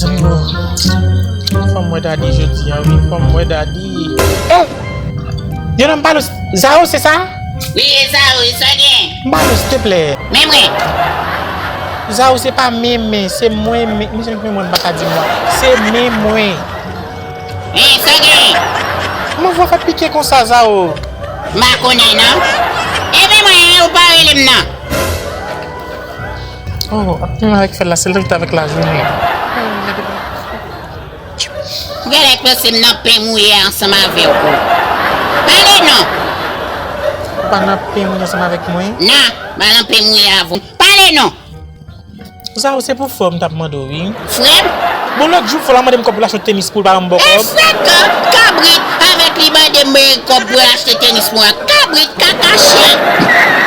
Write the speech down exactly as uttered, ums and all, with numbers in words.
Bon. Fò m wè Dadi jodi a, wi. Fò m wè Dadi. Eh! Yon nonm pale, Zao, se sa? Wi, e Zao, e sa gen? M pale, silteplè. Men mwen. Zao, se pa men mwen, se mwen, men, men mwen, m pa ka di mwen. Se men mwen. Men, sa gen? Kòman vwa fè pike konsa, Zao? M pa konnen, non. E men mwen, ou pa rele m, non. Oh, ap menm avèk fè l la, se l ret avèk lajounen. Ou genlè panse m nan pen mouye ansanm avèk ou. Pale non! Ou pa nan pen mouye ansanm avèk mwen? Nan, m pa nan pen mouye avè w. Pale non! Sa se pou frè w m t ap mande w, wi. Frè m? Bon, lòt jou, frè w la mande m kòb pou l achte tenis pou l pa ban m bò kòb. E frè ka-, kabrit avèk li mande m kòb pou l achte tenis pou mwen. Kabrit kaka chen!